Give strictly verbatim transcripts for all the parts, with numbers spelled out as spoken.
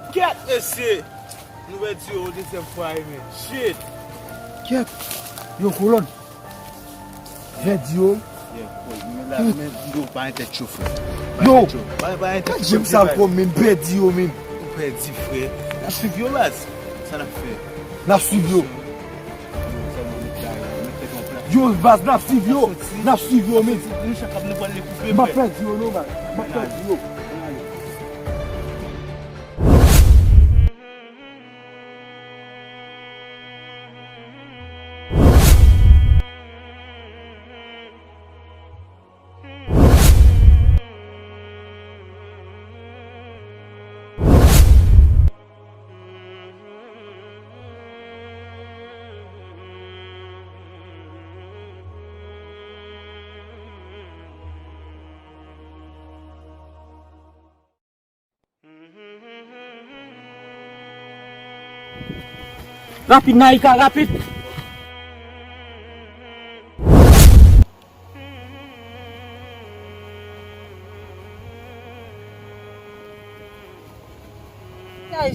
Kèt, mesye! Nou pèdi yo dezyèm fwa, wi, men. Shit! Kèt! Yo, kolòn! Pèdi yo. Yeah, boy, men la, men yo pa gen tèt cho, frè. Pa Yo! gen tèt cho. Pa, pa gen tèt Kèt cho, jem sa frè. Kòm men pèdi yo, men. Nou pèdi, frè. N ap swiv yo, baz. Sa n ap fè? N ap swiv yo. Yo, sèlman met bagay la, met tèt an plas. Yo, baz, n ap swiv yo. N ap swiv yo, men. Nou chak ap nou pral koupe, M ap frè. pèdi yo, non, baz. M ap pèdi yo. Rapid, Naïka, rapid!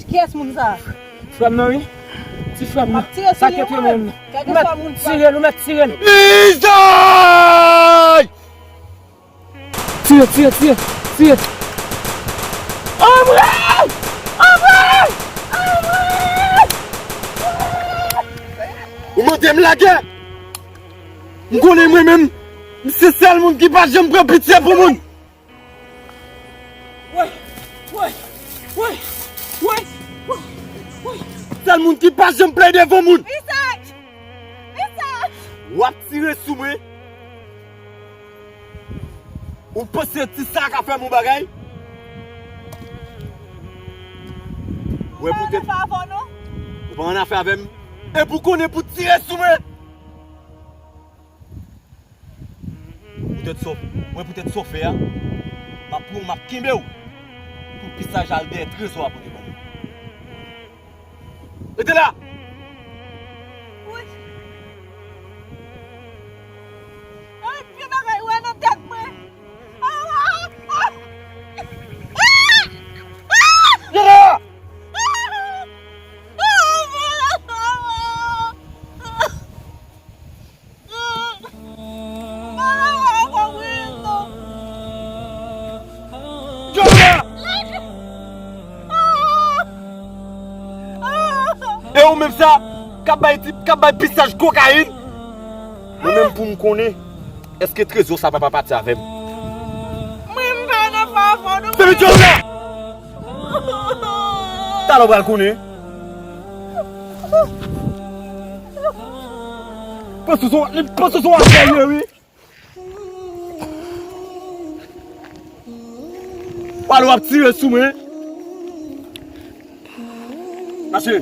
Kiyès moun sa? Frè m nan, wi. Ti frè m nan. Sa ki tire moun. Nou mèt tire l, nou mèt tire l. Lizay! Tire, tire, tire, tire. Anmwey! Anmwey! Anmwey! Ou mande m lagè? M konnen mwen menm, m se sèl moun ki pa janm pran pitye pou moun. Woy! Woy! Sèl moun ki pa janm plede devan moun. Isaac! Isaac! W ap tire sou mwen. Ou panse ti sa ka fè m yon bagay? Wè poutèt. Ou pa annafè avè m. Epi w konnen pou tire sou mwen. Poutèt sa, wè poutèt sa w fè a. M ap pran w, m ap kenbe w. Pou pisaj al dèyè trezò a pote ban mwen. Rete la! Woy! Ay, pye bagay wè nan tèt mwen! Awa! Ah! Ah! Ah! Rete la! E ou menm sa, k ap bay tip, k ap bay pisaj kokayin. Mwen menm pou m konnen, èske trezò sa pa pa pati avè m? Mwen m pa nan favò nou. Fèmen djòl ou la! Talè w pral konnen. Panse se, li panse se w ap fè, wi. Pale w ap tire sou mwen. Mache.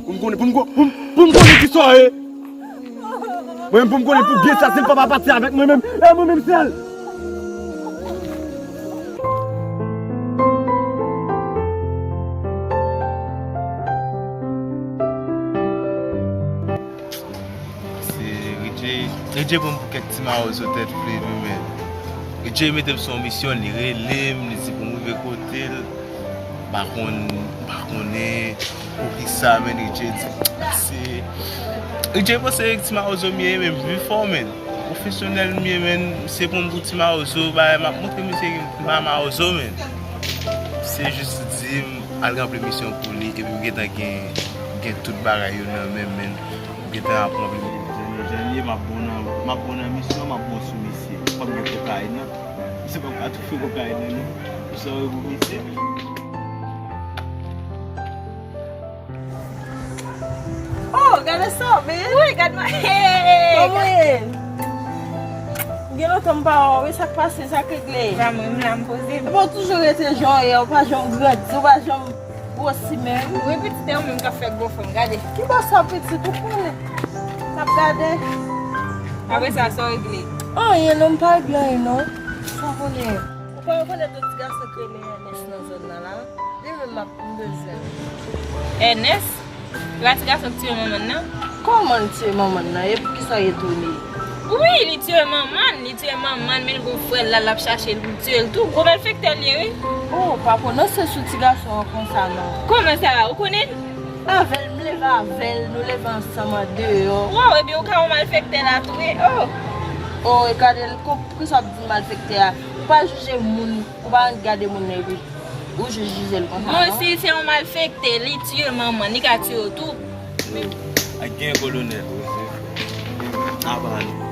Pou m konnen, pou m, pou m, pou m konnen ki sa w ye. Mwen menm pou m konnen pou byen sa, se l papa pati avèk mwen menm. E mwen menm sèl. Se Ridjey. Ridjey pran m pou kèk ti mawozo tèt flit wi, men Ridjey mete m sou yon misyon, li rele m, li di pou m rive kote l. M pa konn, m pa konnen poukisa, men Ridjey di, se, Ridjey panse se ti mawozo m ye, men m pi fò, men. Pwofesyonèl m ye, men. Misye pran m pou ti mawozo, bagay, m ap montre misye m pa mawozo, men. Misye jis di m al ranpli misyon pou li, epi m gentan gen, gen tout bagay yo nan men m, men. M gentan ap ranpli misyon. Jan l ye, m ap bon nan, m ap bon nan misyon, m ap bon sou misye. Fò m gen kokayin nan. Misye pa ka toufe kokayin nan, non. Misye anvoye pou misye. Oh, gade sa, men. Wi, gad mwen. Hey, kòman w ye? Gen lontan m pa wè w, wi, sa k pase, sa k regle? Sa mwen, m la, m poze m. Epi w toujou rete jan w ye, w pa janm grandi, w pa janm gwosi menm. Wi, pitit, se ou menm k ap fè gwo fanm, gade. Ki bò sa, pitit, ou konnen. N ap gade. Apre sa, sa w regle? Anyen, non, m pa regle anyen, non. Sa w konnen. Ou pa rekonèt yon ti gason ki rele Ernest nan zòn nan la? Li menm m ap, m bezwen l. Ernest? E pa ti gason k tiye manman l nan? Kòman l tiye manman l nan? E poukisa w etone? Wi, li tiye manman l, li tiye manman l, men l gon frè l la, l ap chache l pou l tiye l tou. Gwo malfektè l ye, wi. Oh, pa pwononse sou ti gason an konsa, non. Kòman sa? Ou konnen l? Avè l, m leve avè l, nou leve ansanm andeyò. Wow, ebyen, ou ka yon malfektè la tou, wi. Oh! Oh, e gade l, kon, poukisa w ap di m malfektè a? Ou pa jije moun, ou pa gade moun nan epi ou jis jije l konsa, non? Bon, si se yon malfektè, li tiye manman, li ka tiye w tou. Wi. Ak gen kolonèl. Apa nou.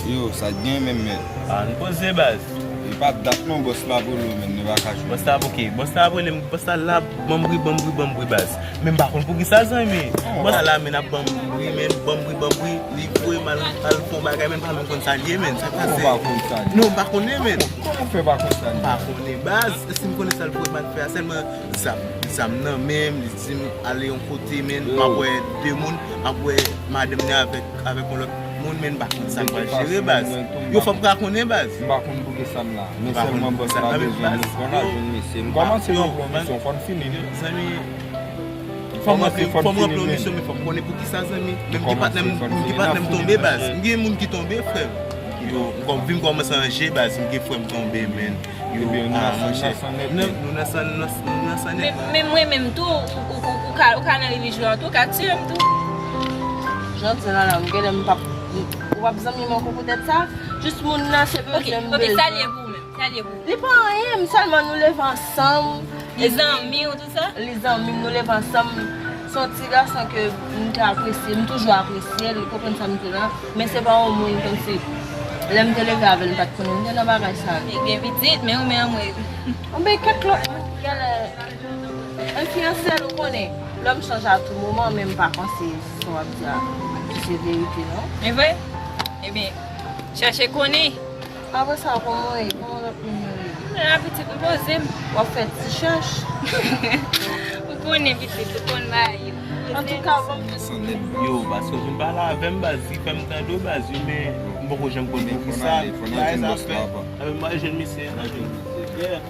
Yo, sa gen menm, mèt? Ah, nou poze baz. E pa dat non, bòs la polo, men, nou pa ka jwe. Bòs la, oke, bòs la ap rele m, bòs la la, banm bri, banm bri, banm bri, baz. Men m pa konn poukisa, zanmi. Bòs la la, men ap banm bri, men banm bri, banm bri. Li voye m al, al fè yon bagay, men m pa menm konn sa l ye, men. Sa k pase? Ou pa konn sa l ye? Non, m pa konnen, men. Kòman w fè pa konn sa l ye? M pa konnen, baz. Si m konnen sa l voye m al fè a, sèlman zam, zam nan men m, li di m ale yon kote, men m ap wè de moun, m ap wè madanm li avèk, avèk yon lòt moun, men m pa konn sa m pral jere, baz. Yo fò m ka konnen, baz. M pa konn poukisa m la. Men sèlman bòs la bezwen nou pran l al jwenn mesye. M kòmanse yon pwomosyon, fò n fini l. Zanmi, fò m ranpli, fò m ranpli yon misyon, men fò m konnen poukisa, zanmi. Menm ki patnè m, menm ki patnè m tonbe, baz. M gen moun ki tonbe, frè m. Yo, m kò-, vi m kòmanse ranje, baz. M gen frè m tonbe, men. Yo, ah, monchè. Nou nan san, nou nan san nèt. Men, men mwen menm tou, ou, ou, ou, ou ka, ou ka nan relijyon an tou, ou ka tiye m tou. Jan di la la, m genlè m p ap, ou p ap zanmi m ankò poutèt sa. Jis moun nan se bezwen m bezwen. Ok, ok, sa l ye pou ou menm? Sa l ye pou ou? Li pa anyen, m sèlman nou leve ansanm. Li zanmi w tou sa? Li zanmi m, nou leve ansanm. Se yon ti gason ke m te apresye, m toujou apresye l, li konprann sa m di la. Men se pa yon moun kòmsi lè m te leve avè l, m pa t konnen m te nan bagay sa yo. Li gen pitit, men ou men anmwe. Anben kèk lòt moun ki genlè enfliyansè l, ou konnen. Lòm chanje a tou moman, men m pa panse sa w ap di a, si se verite, non. E vre? Ebyen, chèche konnen. Apre sa, kòman w ye? Kòman lòt moun yo ye? M la, pitit, m poze m. W ap fè ti chèch? Ou konnen, pitit, ou konn bagay yo. Antouka, bon. Yo, paske w vin pale avè m, baz, ki fè m tande w, baz, wi, men m poko janm konn poukisa. Bagay sa fè. Avè m, mwen jwenn misye, mwen jwenn misye. Yeah.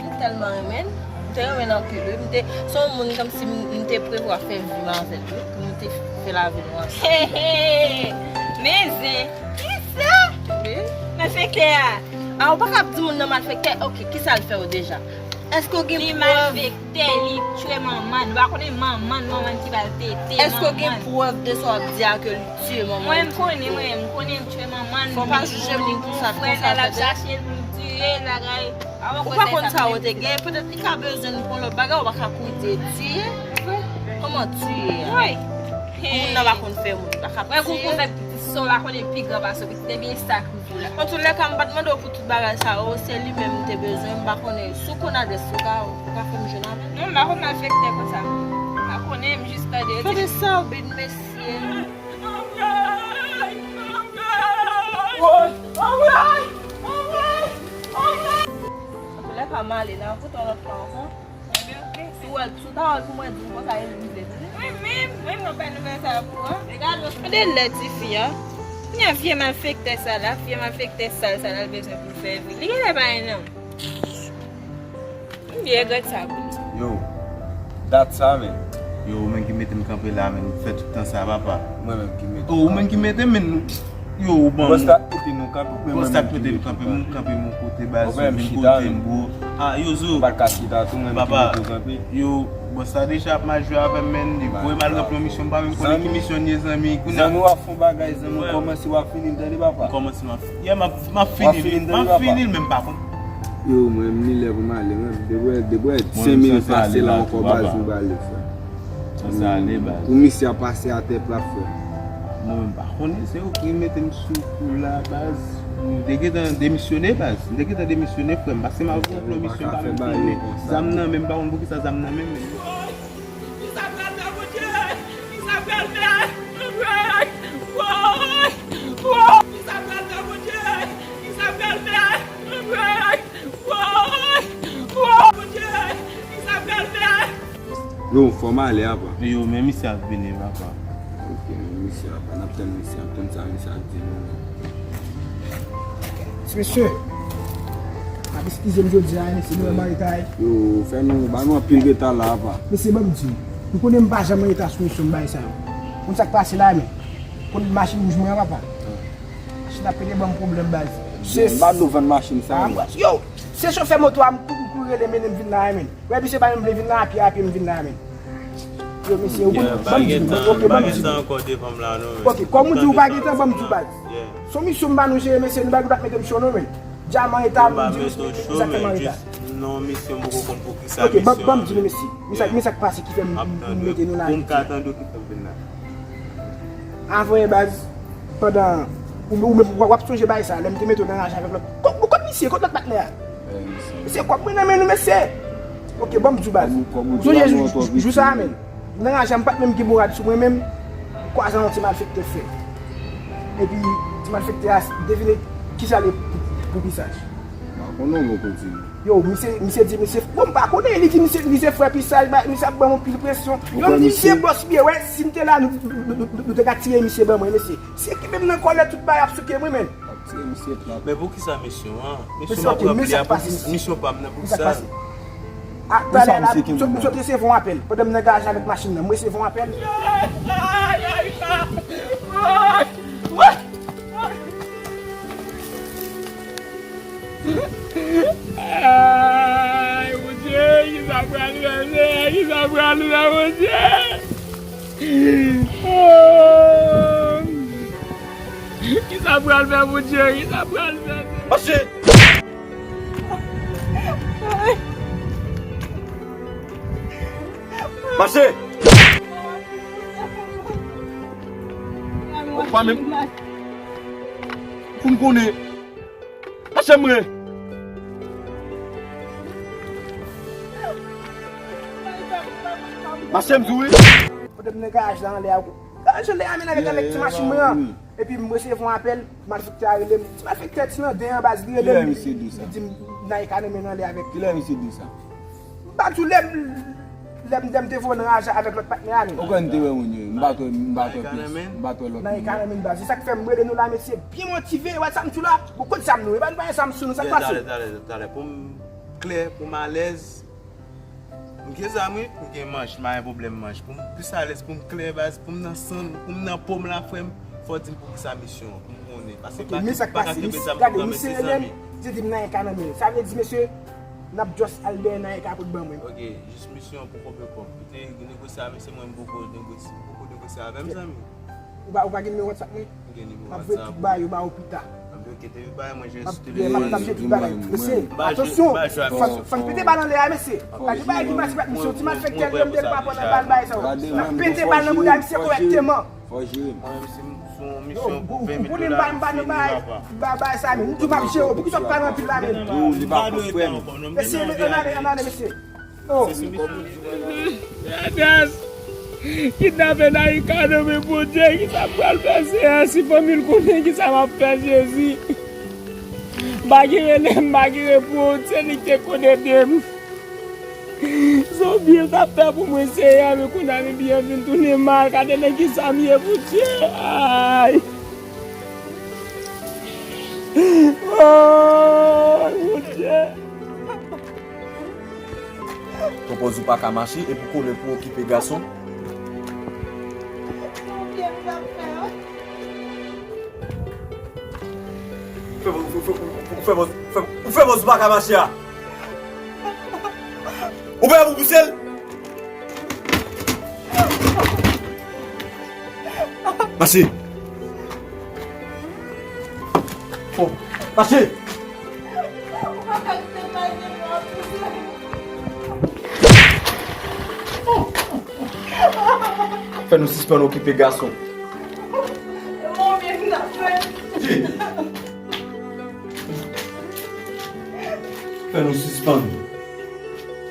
M tèlman renmen l. M te renmen l anpil, wi. M te, se yon moun kòmsi m, m te prevwa fè vi m avè l, wi. Pou nou te fè lavi nou ansanm. Hey, hey! Men zen! Kisa? Wi. Malfektè a? A, ou pa ka ap di moun nan malfektè? Ok, kisa l fè w deja? Èske w gen prèv? Li malfektè, li tchwe manman l. Ou pa konnen manman l, manman l ki ba l tete, manman l. Èske w gen prèv de sa w ap di a ke li tchwe manman l? Mwen, m konnen, mwen, m konnen l tchwe manman l. Fò w pa jije moun pou sa, frè l, l ap chache l pou l tiye l, bagay. Ou pa konn sa yo te gen, petèt li ka bezwen l pou yon lòt bagay, ou pa ka kouri tiye, tiye. Kòman tiye a? Wi. Moun nan pa konn fè moun, li pa ka tiye. Sa w pa konnen pi gran pase w, pitit, ebyen sa k rive w la. Antoulèka, m pa t mande w pou tout bagay sa yo, se li menm m te bezwen, m pa konnen si w konn adrès li, ou ka, ou ka fè m jwenn avè l? Non, m pa konn malfektè konsa. M pa konnen, m jis tande. Tande sa, w byen mesye. Antoulèka, m ale la, pou yon lòt fwa ankò. Si w wè l, si w ta wè l pou mwen, di m konsa, e li m vle di. Mwen menm, mwen menm, mwen pa nouvèl sa yo pou ou. Tande lè tifi a. Kounye a vye malfektè sa la, vye malfektè sal sa la, l bezwen pou l fè vre. Li genlè pa gen nanm. Vye gad sa pou li. Yo, dat sa, men. Yo, ou menm ki mete m kanpe la, men. Fè tout tan sa, papa. Mwen menm ki mete. Oh, ou menm ki mete m, men. Yo, ou ban m. Bòs la mete nou kanpe, men mwen menm ki mete nou kanpe. Mwen kanpe yon kote, baz, yo vin kote m, bro. Ah, yo, zo. Ou pa t ka chita tou, mwen menm ki mete w kanpe. Yo, bòs la deja ap mal jwe avè m, men. Li voye m al ranpli yon misyon, m pa menm konnen ki misyon li ye, zanmi. Zanmi, w ap fè yon bagay, zanmi, w kòmanse, w ap fini l, tande, papa. M kòmanse, m ap, yeah, m ap, m ap fini l, m ap fini l, men m pa konn. Yo, mwen, li lè pou m ale, mwen. Depi, depi senk minit pase la ankò, baz, m prale, frè. Pou misye a pase atè plat, frè. Mwen menm pa konnen, se yo ki mete m sou kou la, baz. M te gentan demisyone, baz. M te gentan demisyone, frè m. Paske m al ranpli yon misyon, m pa menm konnen. Zam nan menm, m pa konn poukisa zam nan menm, men. Kisa pral fè, Bondye? Kisa pral fè? Woy! Woy! Woy! Kisa pral fè, Bondye? Kisa pral fè? Woy! Woy! Woy! Bondye! Kisa pral fè? Yo, fò m ale, apa. Yo, men misye ap vini, papa. Ok, men misye, apa, n ap tann misye, ap tann sa misye ap di nou, men. Ti mesye, ap eskize m jodi a, mesye, nou wè m an reta, wi. Yo, fè nou, ba nou anpil reta la, apa. Mesye, ban m di w, nou konnen m pa janm an reta sou misyon m bay sa yo. Konn sa k pase la, men. Konn machin wouj mwen an, papa. Machin ap pete ban m pwoblèm, baz. Se m pa dlo vann machin sa, men. Yo, se chofè moto a m kou, m kou rele mennen m vin la, men. Wè, misye pa menm vle vin la, a pye, a pye m vin la, men. Yo, mesye, ou konn, ban m di nou, ok, ban m di nou. Ok, kòm ou di ou pa gen tan, ban m di w, baz. Se yon misyon m ba nou jere, mesye, nou pa gen dwa mete m cho non, men. Dyaman eta, m di nou, se sa k fè m an reta. Non, misye, m poko konn poukisa. Ok, ban m di nou, mesye. Men sa, men sa k pase ki fè m, m mete nou la. Pou m ka tande w ki fè m vin la. Avan, baz, pandan ou, ou menm w ap sonje bagay sa, lè m te mete w nan raje avèk lòt. Kot, kot misye, kot lòt patnè a? Mesye, kòb mwen nan men nou, mesye. Ok, ban m di w, baz. Ou sonje jou, jou sa a menm? Nan raje a, m pa t menm gen bon rad sou mwen menm, m kwaze yon ti malfektè frè. Epi, ti malfektè a, devine kisa l ye pou, pou pisaj. M pa konnen, bon, kontinye. Yo, misye, misye di, misye, bon, m pa konnen, li di, misye, misye frè pisaj, ba, misye ap ban m anpil presyon. Yo, m di, misye bòs byen, wè, si m te la, nou, nou, nou, nou, nou te ka tire misye ban mwen, mesye. Si ekip m nan kòlè, tout bagay ap souke mwen, men. Ap tire misye plat. Men poukisa misyon an? Misyon m ap ranpli a, poukisa misyon pa m nan, poukisa? A, talè la, m sot, m sot resevwa yon apèl. Pandan m nan garaj avèk machin nan, m resevwa yon apèl. Ay, Bondye, kisa pral fè, Senyè? Kisa pral fè, Bondye? Oh. Kisa pral fè, Bondye? Kisa pral fè? Mache! Mache! Ou pa menm. Pou m konnen. Mache m re. Mache m di w wi. Pote m nan garaj la anlè a. Garaj anlè a, men avèk, avèk ti machin mwen an. Epi m resevwa yon apèl, malfektè a rele m. Ti malfektè ti nan den an baz, li rele m. Li di m Naïka nan men l anlè avèk. Kilè misye di sa? M pa di w lè m, lè m, lè m te voye nan raje avèk lòt patnè a, men. Ou kwè m te wè moun yo? M pa t wè, m pa t wè plis. M pa t wè lòt moun yo. Nan e karanmil baz. Se sa k fè m rele nou la, mesye byen motive. Wè sa m di w la? Bon, kote zam nou? Epa nou pa gen zam sou nou, sa k pase? Talè, talè, talè. Pou m klè, pou m alèz. M gen zam, wi. M gen manch, m pa gen pwoblèm manch. Pou m plis alèz, pou m klè, baz, pou m nan san, pou m nan po m la, frè m, fò w di m poukisa misyon an, pou m konnen. Paske m pa ka kenbe zam pou granmesi, zanmi. Misye di m nan e karanmil. Sa vle di, mesye, n ap just al dèyè nan e ka pou ban mwen. Ok, jis misyon pou konpe kòb. Ou te negosye avè m, se mwen m poko negosye, poko negosye avè m, zanmi. Ou pa, ou pa gen nimewo WhatsApp mwen? M gen nimewo WhatsApp. M ap voye tout bagay yo ba ou pita. M ap voye tout bagay, mwen jis telefòn. M ap, m ap voye tout bagay. Mesye, atansyon, fò, fò n pete bal anlè a, mesye. Pa gen bagay ki pase, pa t misyon, ti malfektè, yo m te pa pran nan bal, bagay sa yo. N ap pete bal nan bouda misye kòrèkteman. Fò jere m. Mwen menm, si m Yon misyon pou ven mil dola, m pa nan bay, bay sa, men ou di m ap jere, poukisa w pa nan pil la, men? Yo, li pa konprann. Mesye, ann ale, ann ale, mesye. Oh. Gracias. Kidnape Naïka nan men Bondye, kisa m pral fè, Seyè? Si fanmi l konnen kisa m ap fè, Jezi. M pa gen rele, m pa gen repo, se li ki te konn ede m. Se yon byen sa fè pou mwen, Seyè, men kounye a men byen vin tounen mal. Gade nan kisa m ye, Bondye. Ay. Ay, Bondye. Konpòz ou pa ka mache epi konnen pou okipe gason. Ou fè, ou fè, ou fè, ou fè, ou fè, ou fè bòs ou pa ka mache a. Ou pa pou pouse l. Mache. Oh, mache. Fè nou sispann okipe gason. Fè nou sispann.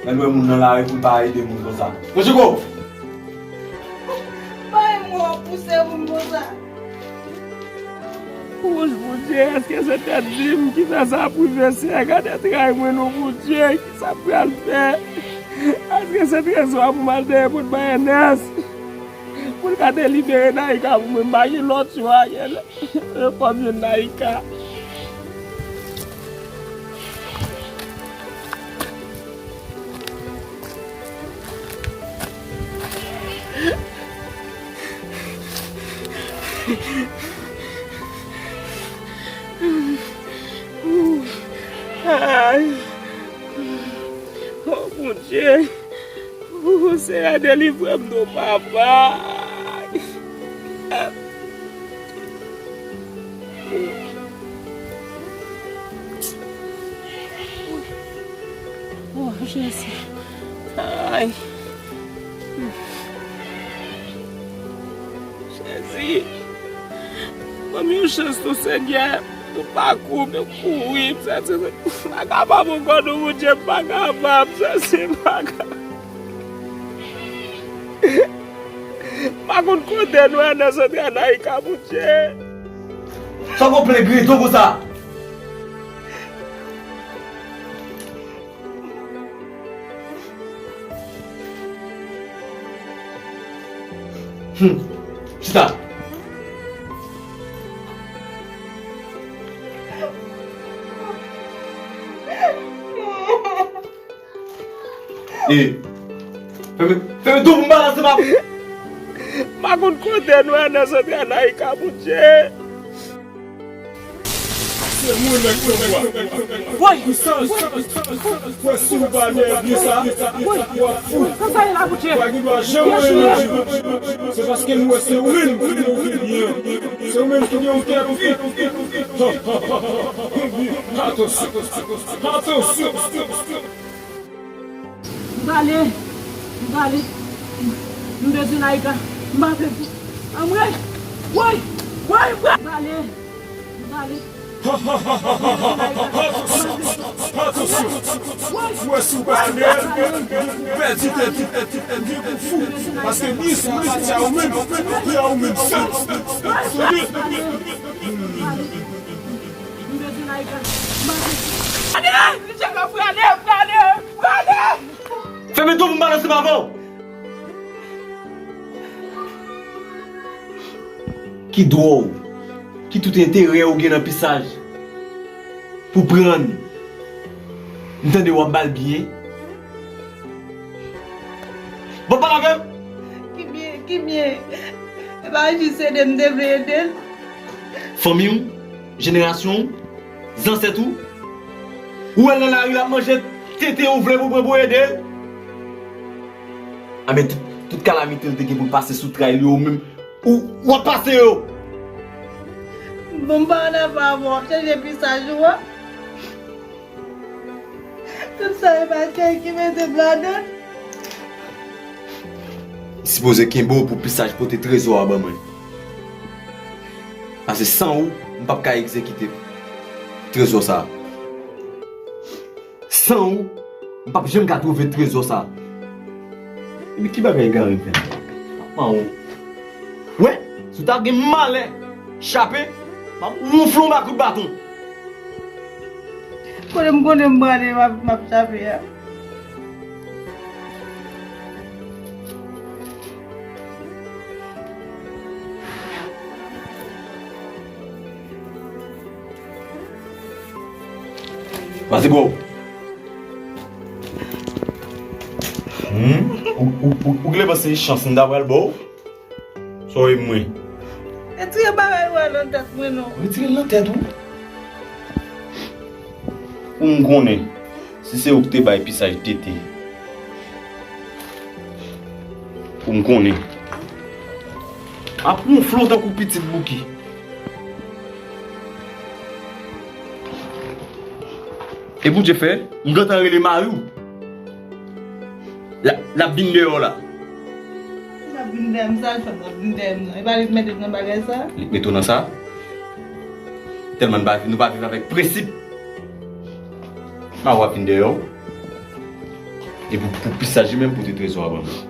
Lè nou wè moun nan lari pou l pa ede moun konsa. Mwen chiko! Pa e mwen ap pouse moun konsa. Wouch, Bondye, èske se tèt di m ki fè sa ap rive, Seyè? Gade tray mwen non, Bondye, kisa m pral fè? Èske se trezò a pou m al dèyè pou l bay Ernest? Pou l ka delibere Naïka pou mwen, m pa gen lòt chwa, gen lè. E kòm yon Naïka. Ay. Oh, Bondye. Oh, Seyè, delivre m non, papa. Oh, Jezi. Ay. Jezi. Ban m yon chans tou, Senyè. Tout pakou m, m kouri, m sèche, m pa kapab ankò non, Bondye, m pa kapab, m sèche, m pa kapab. M pa konn kote nou, Ernest antre a Naïka, Bondye. Sa w plen greto konsa? Hmm. Chita. E, fèmen, fèmen tou pou m balanse m ap. M pa konn kote nou, Ernest antre a Naïka, Bondye. Se mwen nèg pouvwa. Woy! Wè si w pa nèvyez sa, w ap fou. Kòman sa ye la, Bondye? Pa gen dwa janm wè yon lòt. Se paske m wè se ou menm ki ouvri byen. Se ou menm ki gen yon kè pi. Atansyon. Atansyon. M prale. M prale. M bezwen Naïka. M pa vle pou. Anmwe. Woy. Woy. M prale. M prale. Atansyon. Atansyon. Ou wè si w pa fè, ou pèdi tèt ou. Ou vin pou fou. Paske byen sa pati a ou menm. Li a ou menm sèl. Sonde. M bezwen Naïka. M prale. Prale. Prale. Prale. Fèmen tou pou m balanse m avè w. Ki dwa w, ki tout enterè w gen nan pisaj pou pran l? M tande w ap ba l byen. Bon, pale avè m. Ki byen, ki byen? E pa jis ede m te vle ede l. Fanmi w, jenerasyon w, zansèt ou, ou wè l nan lari l ap manje tenten ou vle pou pran pou ede l. Anben tout, tout kalamite l te gen pou l pase sou tray li yo menm, ou, w ap pase yo. Bon, m pa annafè avè w, w ap chanje pisaj ou a. Tout sa e pa kèy ki mete m ladan l. M sipoze kenbe w pou pisaj pote trezò a ban mwen. Paske san ou, m p ap ka egzekite trezò sa a. San ou, m p ap janm ka twouve trezò sa a. Epi ki bagay egare m fè la? Manman ou. Wè, si w ta gen malè chape, m ap wonfle w ba kout baton. Kote m konnen m prale, m ap, m ap chape a. Pase gwo. Hmm? Ou, ou, ou, ou genlè panse chans m ta pral ba w? Sa w ye mwen? Retire bagay ou a nan tèt mwen non. Retire l nan tèt ou? Pou m konnen, si se ou ki te bay Pisaj tete. Pou m konnen. M ap wonfle w tankou pitit Bouki. E Bondye fè, m gentan rele mari w. L ap, l ap vin deyò la. L ap vin dèyè m, sa l fè m, l ap vin dèyè m nan. E pa li k mete m nan bagay sa? Li k mete w nan sa? Tèlman nou pa, nou pa viv avèk prensip. M a w ap vin dèyè w. E pou, pou Pisaj li menm pote trezò a ban mwen.